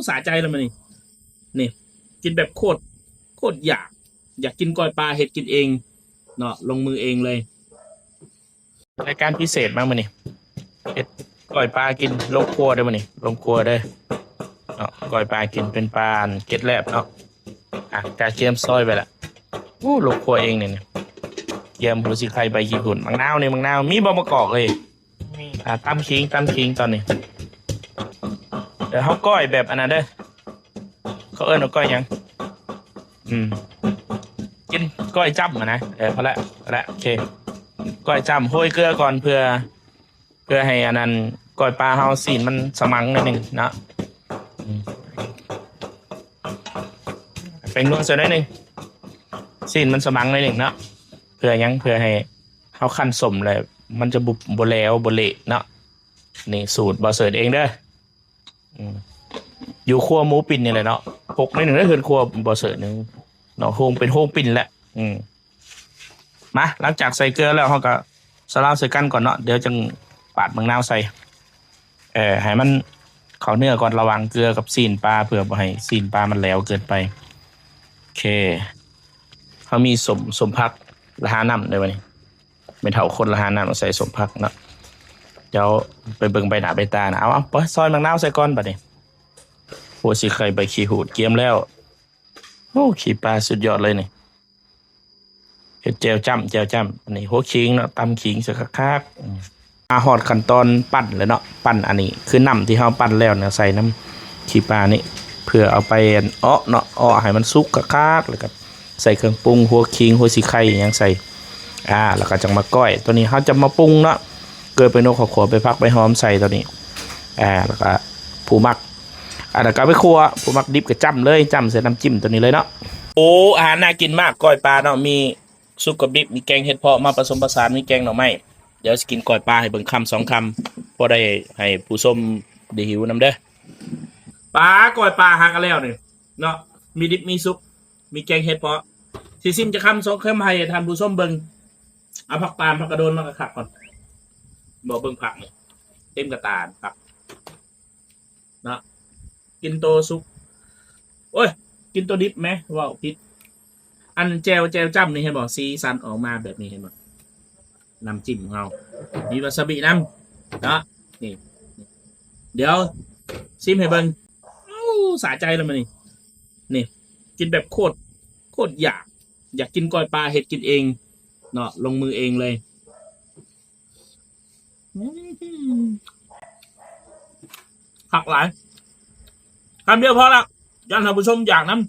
ສະໃຈແລ້ວມື້ນີ້ ນີ້ ກິນແບບໂຄດ ໂຄດຢາກ ຢາກກິນກ້ອຍປາ ເຮັດກິນເອງເນາະ ລົງມືເອງເລີຍ. ລາຍການພິເສດມາມື້ນີ້ ເຮັດກ້ອຍປາກິນ ລົງຄົວເດີ້ມື້ນີ້ ລົງຄົວເດີ້ເນາະ. ກ້ອຍປາກິນ ເປັນປາອັນເກັດແລບເນາະ. ອ່ະ ກະກຽມຊອຍໄວ້ລະ. ໂອ້ ລົງຄົວເອງນີ້ ກຽມຫົວສີໄຄ ໃບຂີ້ຫຸ່ນ ໝາກນາວນີ້ ໝາກນາວ ມີບໍ່ ມະກອກເອີຍ? ອ່າ ຕຳຂີງ ຕຳຂີງຕອນນີ້. ເອີ ເຮົາກ້ອຍແບບອັນນັ້ນເດີ້ ເຂົາເອີ້ນວ່າກ້ອຍຫຍັງ? ອືມ ກິນກ້ອຍຈ້ຳຫັ້ນນະ. ເອີ ພໍລະ ພໍລະ ໂອເຄ. ກ້ອຍຈ້ຳ ໂຮຍເກືອກ່ອນ ເພື່ອ ເພື່ອໃຫ້ອັນນັ້ນ ກ້ອຍປາເຮົາຊີ້ນມັນສະໝັງໜ້ອຍໜຶ່ງເນາະ. ອືມ ແປ້ງນົວໃສ່ໜ້ອຍໜຶ່ງ ຊີ້ນມັນສະໝັງໜ້ອຍໜຶ່ງເນາະ. ເພື່ອຫຍັງ? ເພື່ອໃຫ້ເຮົາຄັ້ນສົ້ມແລ້ວ ມັນຈະບໍ່ ບໍ່ແຫຼວ ບໍ່ເລະເນາະ. ນີ້ສູດບ່າວເສີດເອງເດີ້. ອືມ ຢູ່ຄົວໝູປິ່ນນີ້ແຫຼະເນາະ. ຮົກໜ້ອຍໜຶ່ງເດີ້ ເຮືອນຄົວບ່າວເສີດນີ້ເນາະ ໂຮງ ເປັນໂຮງປິ່ນແຫຼະ. ອືມ ມາ ຫຼັງຈາກໃສ່ເກືອແລ້ວ ເຮົາກໍສະລາວໃສ່ກັນກ່ອນເນາະ ດຽວຈຶ່ງປາດໝາກນາວໃສ່. ເອີ ໃຫ້ມັນເຂົ້າເນື້ອກ່ອນ ລະຫວ່າງເກືອກັບຊີ້ນປາ ເພື່ອບໍ່ໃຫ້ຊີ້ນປາມັນແຫຼວເກີນໄປ. ໂອເຄ ເຮົາມີສົ້ມ ສົ້ມຜັກ ລະຫານ້ຳເດີ້ບັດນີ້. ແມ່ເຖົ້າຄົນລະຫານ້ຳໃສ່ສົ້ມຜັກເນາະ. ດຽວໄປເບິ່ງໃບໜ້າໃບຕານະ. ເອົາ ເອົາ ໄປຊອຍໝາກນາວໃສ່ກ່ອນບັດນີ້. ໂອ້ ສີໄຄ ໃບຂີ້ຫູດກຽມແລ້ວ. ໂອ້ ຂີ້ປາສຸດຍອດເລີຍນີ້. ເຮັດແຈ່ວຈ້ຳ ແຈ່ວຈ້ຳ. ອັນນີ້ຫົວຂີງເນາະ ຕຳຂີງໃສ່ຄັກໆ. ອືມ ມາຮອດຂັ້ນຕອນປັ້ນແລ້ວເນາະ. ປັ້ນ ອັນນີ້ຄືນ້ຳທີ່ເຮົາປັ້ນແລ້ວນະ ໃສ່ນ້ຳຂີ້ປານີ້ ເພື່ອເອົາໄປເອາະເນາະ ເອາະໃຫ້ມັນສຸກຄັກໆ ແລ້ວກໍໃສ່ເຄື່ອງປຸງ ຫົວຂີງ ຫົວສີໄຄ ຫຍັງໃສ່. ອ່າ ແລ້ວກໍຈັ່ງມາກ້ອຍ. ໂຕນີ້ເຮົາຈະມາປຸງເນາະ ເກືອ ແປ້ງນົວ ເຂົ້າຂົ້ວ ໃບຜັກ ໃບຫອມ ໃສ່ໂຕນີ້. ອ່າ ແລ້ວກໍຜູ້ມັກ ອັນນັ້ນກໍເອົາໄປຂົ້ວ ຜູ້ມັກດິບກໍຈ້ຳເລີຍ ຈ້ຳໃສ່ນ້ຳຈິ້ມໂຕນີ້ເລີຍເນາະ. ໂອ້ ອາຫານໜ້າກິນມາກ ກ້ອຍປາເນາະ ມີສຸກກັບດິບ ມີແກງເຫັດເຜາະມາປະສົມປະສານ ມີແກງໜໍ່ໄມ້. ດຽວຊິກິນກ້ອຍປາໃຫ້ເບິ່ງຄຳສອງຄຳ ພໍໄດ້ໃຫ້ຜູ້ຊົມໄດ້ຫິວນຳເດີ້. ປາ ກ້ອຍປາຫາກະແລ້ວນີ້ເນາະ ມີດິບມີສຸກ ມີແກງເຫັດເຜາະ. ຊິຊິມຈັກຄຳສອງຄຳໃຫ້ທ່ານຜູ້ຊົມເບິ່ງ. ເອົາຜັກປາມ ຜັກກະໂດນມາຄັກໆກ່ອນ. ບໍ່ ເບິ່ງຜັກນີ້ ເຕັມກະຕາ ຜັກເນາະ. ກິນໂຕສຸກ ໂອ້ຍ ກິນໂຕດິບແມ ເວົ້າຜິດ. ອັນແຈ່ວ ແຈ່ວຈ້ຳນີ້ເຫັນບໍ່ ສີສັນອອກມາແບບນີ້ ເຫັນບໍ່? ນ້ຳຈິ້ມຂອງເຮົາ ມີວາຊາບິນຳເນາະ. ນີ້ ດຽວຊິມໃຫ້ເບິ່ງ. ໂອ້ ສະໃຈແລ້ວມື້ນີ້ ນີ້ ກິນແບບໂຄດ ໂຄດຢາກ ຢາກກິນກ້ອຍປາ ເຮັດກິນເອງເນາະ ລົງມືເອງເລີຍ. ອືມ ຄັກຫຼາຍ ຄຳດຽວພໍລະ ຢ້ານທ່ານຜູ້ຊົມຢາກນຳ.